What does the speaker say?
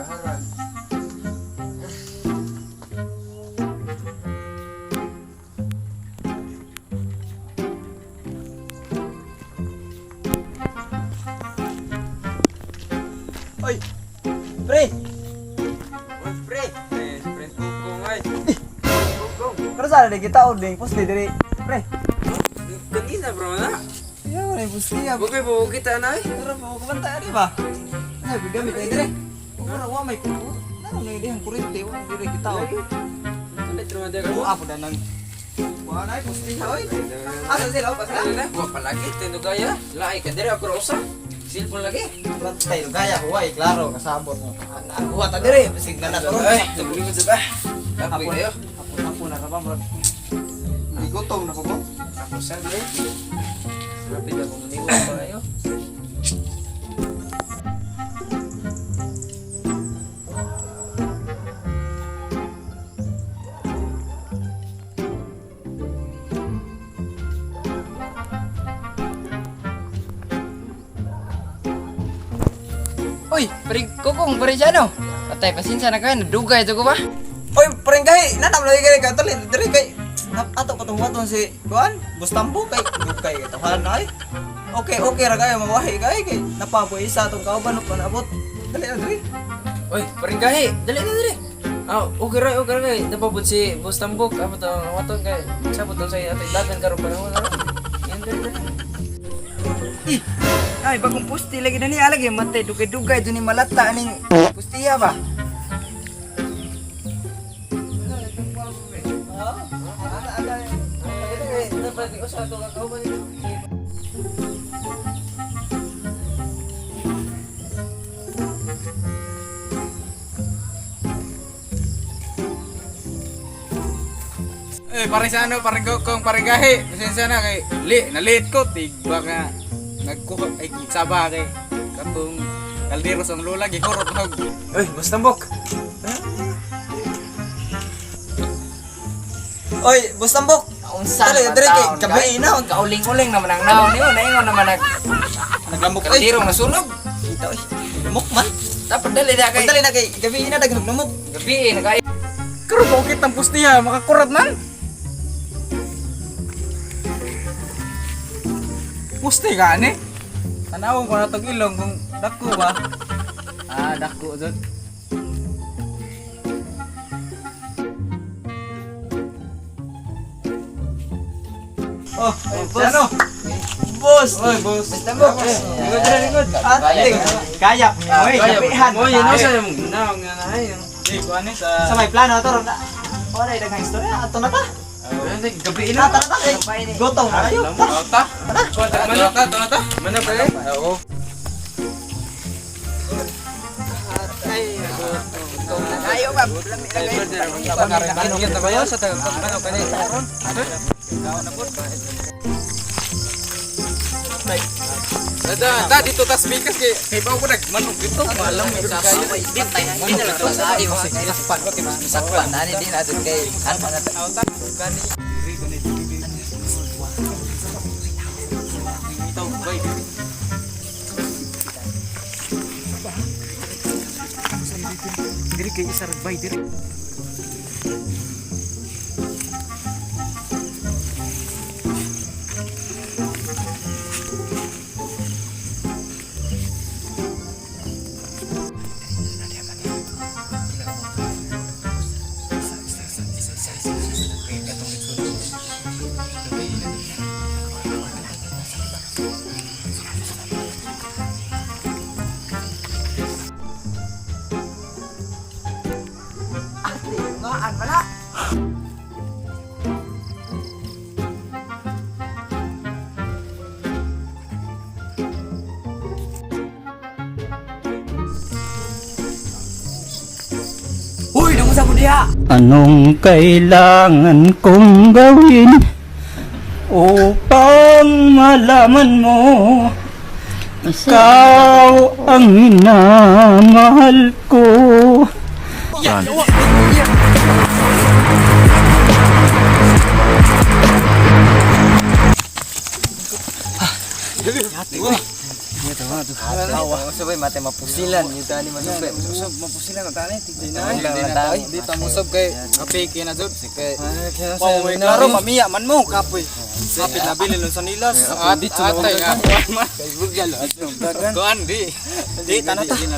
Gaharan. Oy! Pre! Uy, pre. Eh, pre kukong ay. Kukong. Pero sana di kita o ding poste diri. Pre! Kanina bro na. Iya mo na poste ya. Bukay po kita na ay. Pero po kubanta di ba? Ay, bigamit ay dire. Ora wa may kuko. Naro na dihang kuryente wa diri kita o. Kanit naman ka. Wa po danang. Wa na ay poste ha oy. Asa sila pa sila? Ano na? Wa palagi tinugaya. Lahi ka dire ako ra usa. Cellphone lagi. Bantay gaya huway klaro kasabot mo. Huwa ta dire bisig na na Ay, tubig sa ba? Kapoy kayo. Hapon hapon na ra ba bro. Gutom na ko ko. Ako sa dire. Rapid ako muniwas pa kayo. Uy, pare kokong, pare Jano. Patay, pasensya na kayo, nadugay ito ko ba? Oy, parang gahi, nanam lagi kay katali diri kay ato patong si kuan, Bustambo kay dugay kay tahan ay. Okay, okay ra kayo mawahi kay kay napaboy isa tong kauban pa naabot. Dali na diri. Uy, pare gahi, dali na dali. Ah, okay ra kay. Napabot si Boss Tambok, amo to waton kay sabot to sa atay dagan karon panahon. Ano? Yan dali dali. Ih, ay, bagong pusti lagi na niya lagi. Matay, dugay-dugay, doon ni malata, aning pustiya ba? Eh, pare sa ano, pare kokong, pare gahi. Pasensya na kay li, nalit ko tig baka nagkuha ay saba kay katong kaldero sa lula gihurot og. Uy, Boss Tambok. Oy, Bustambok. Unsa Dali naman diri kay taon, gabi guys? na. Kauling-uling naman ang naon niyo, naingon naman ang Naglamok oy. kaldirong nasunog. Kita oy. Lamok man. Dapat dali na kay. Dali na kay gabi na dagnog lamok. Gabi eh, nagay. Karon ba kitang pustiya makakurat man. Pusti ka ani? Tanawon ko na tong ilong kung dako ba. Ah, dako jud. Oh, boss. Ano? Boss. Oy, boss. Bustambok. Likod diri, likod. Ah, kaya. Oy, gabihan. Mo yun sa imong naong nga na ay. Di ko ani sa Sa may plano ato ron. Wala daghang istorya ato na ta. Gabi Na ta na ta. Gutom na kayo. Ta. Ta, ta, ta. Mana pa eh? Oo. Ayo ba? Lami na kayo. Ano ba sa taga ano kani? Dada, ta dito tas bikas kay kay bawo ko nagmanok dito. Alam mo sa Patay, hindi na lang to sa ayo. Sakpan ko kay sakpan ani din ato kay ano na ta. Diri kay isa ragbay diri. Ngaan wala. Uy, nangusa mo diha. Anong kailangan kong gawin upang malaman mo ikaw ang minamahal ko? Usab mate mapusilan yung tani manupay. Usab mapusilan ang tani tigday na. Di na ta, di ta musab kay apiki na jud kay Oh, may klaro mamiya man mo kapoy. Kapit na bilin sa nilas. At atay nga. Kay bugal. Kuan di. Di tanata. Di na.